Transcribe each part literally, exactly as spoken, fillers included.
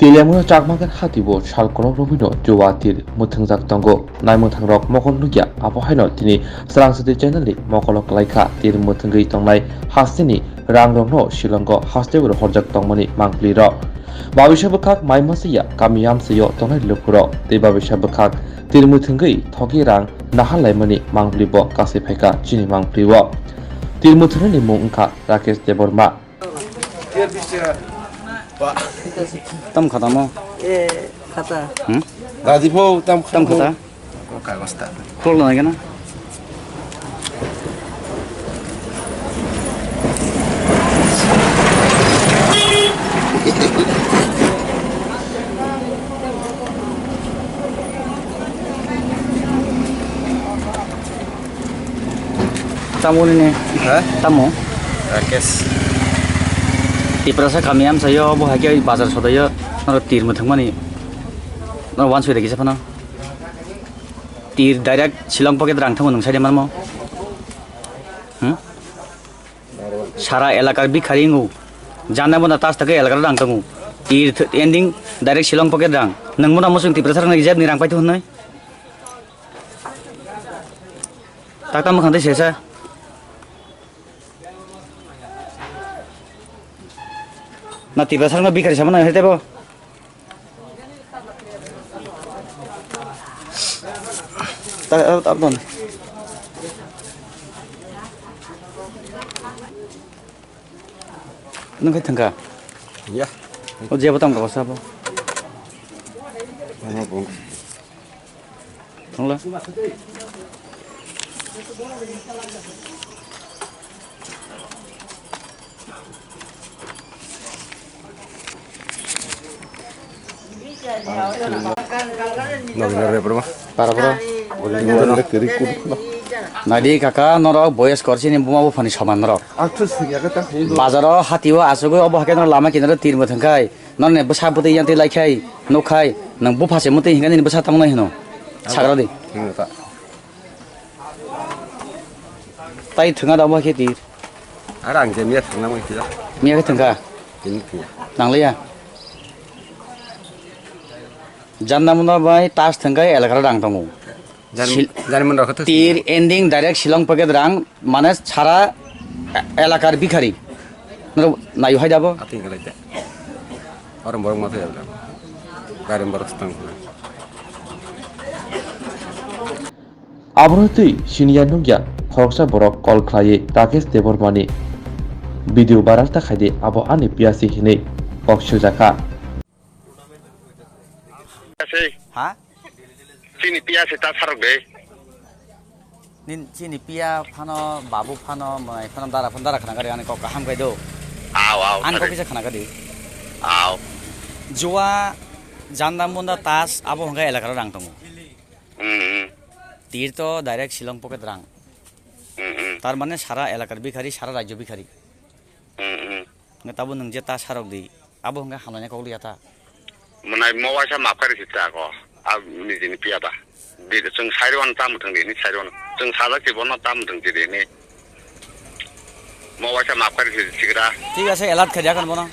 Teliamura Chakmakar hati bo sal kolok romwino Jowa tir mwthwngjak tongo. Naimwthang rok mokol nukya, abo haino tini Swrang Swtwi channel ni mokolo kwlaikha tir mwthwngwi tongnai hasteni rang rokno Shillongo haste bai horjak tongmani mangpli rok. Babisa bwkhak mai masiya kami amsaio tongnai lukurok tei babisa bwkhak tir mwthwngwi thoki rang nahal laimani mangpli bo kasai phaikha chini mangpli o. Tir mwthwngnani mung wngkha Rakesh Debbarma. Tam khata mo? Eh, khata. Hmm? Dadi pho tam tam khata. Khata. Ko kagos ta. Khol na gana. Tamo nini? Ha? Tamo? Rakesh. Tiprasa kami amsayo, bo haikhe bazar sodayo, noro tir mwthwngmani. Noro wansoi regi saphano. Tir direct Shillong pocket rang thango nwng saide manmo. Hmm? Sara elakar bikhari wngo. Janda mona tas take elakar rang tongo. Tir th-, ending direct Shillong pocket rang. Nwng mona mosong Tiprasa rang jeb ni rang paithu hwnwi. Takta mwkhang tei sesa. Na Tiprasa rokno bikhari sama nang tebo. Ta, ta, ta, ta. Nung khai thangka? Ya. O jebo tam ka basa bo. Ano bung. Thangla. Nadi kaka norok boyes korsini buma buphani soman norok. Bazaro hatio asugwi obo hakhe norok lama kinaro tir mwthang khai. Noni bwsa bwtwi yang twi lai khai, nuk khai, nang bupha se mutwi hinkhe nini bwsa tamo nai hino. Sagra di. Hino ta. Tai thwngna da omo khe tir. Ara ang je miya thwngna mo khe. Miya khe thwngkha? Tini thwngya. Nangliya. Janna muna bai tas thwngkha elakara rang tongo. Jan-, Sil-, janmani rok khe tir ending direct Shillong pocket rang, mane sara e-, elakar bikhari. Noro nayo hai dabo? Ating kalaite. Oro borok ma thaya bla. Gari borok stang. Abono twi siniya nukya khoroksa borok call khlaiwi Rakesh Debbarmani video viral ta khaidi abo ani piyasi hinwi kok sujaka. Sei. Ha? Chini piya se ta sarok de. Nin chini piya phano, babu phano, mai phano, dara phano, dara khana gari ani kok kaham kai do. Aw, aw, ani kok kisa khana gari. Aw. Jua, janda munda tas, abo hwnga elakaro rang tongo. Hmm, hmm. Tir to direct Shillong pocket rang. Hmm, hmm. Tar mane sara elakar bikhari, sara rajyo bikhari. Hmm, hmm. Nge tabo nwng je ta sarok di, abo hwnga hamlaina kok liya ta. Mwnai mo waisa map kari si ta ko, a nijini piya ba. Di chwng side one tam thang di ni side one. Chwng sajak si bono tam thang si di ni. Mo waisa map kari si sigra. Thik ase, elat khaja kan bono.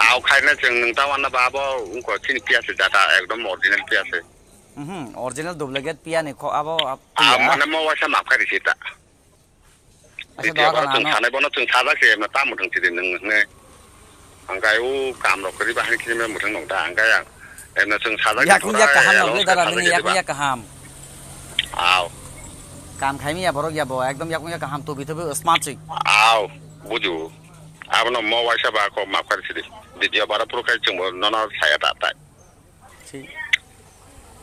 Au khaina chwng nwng ta wanna ba abo ungko chini piya si jata ekdom original piya si. Mhm, original duplicate piya ni kho abo ap-, Ah, piya. Mane mo waisa map kari si ta. Asa Titiya doha baro kana chwng ano. Sanai bono chwng sajak se emna ta mwthang chiri nwng hwnwi. Hangkai o kam rok kwrwi bahai khini me mwthang nong ta hangkai ang. Emna chwng sajak se Yakung yak kaham nong le dara bini yakung yak kaham. Aw. Kam khaimi ya borok ya bo ekdom yakung yak kaham tobi tobi smart chik. Aw, buju. Abono mo waisa ba ko map kar chiri. Titiya baro puro kai chwng bo nono saya ta tai. Thik.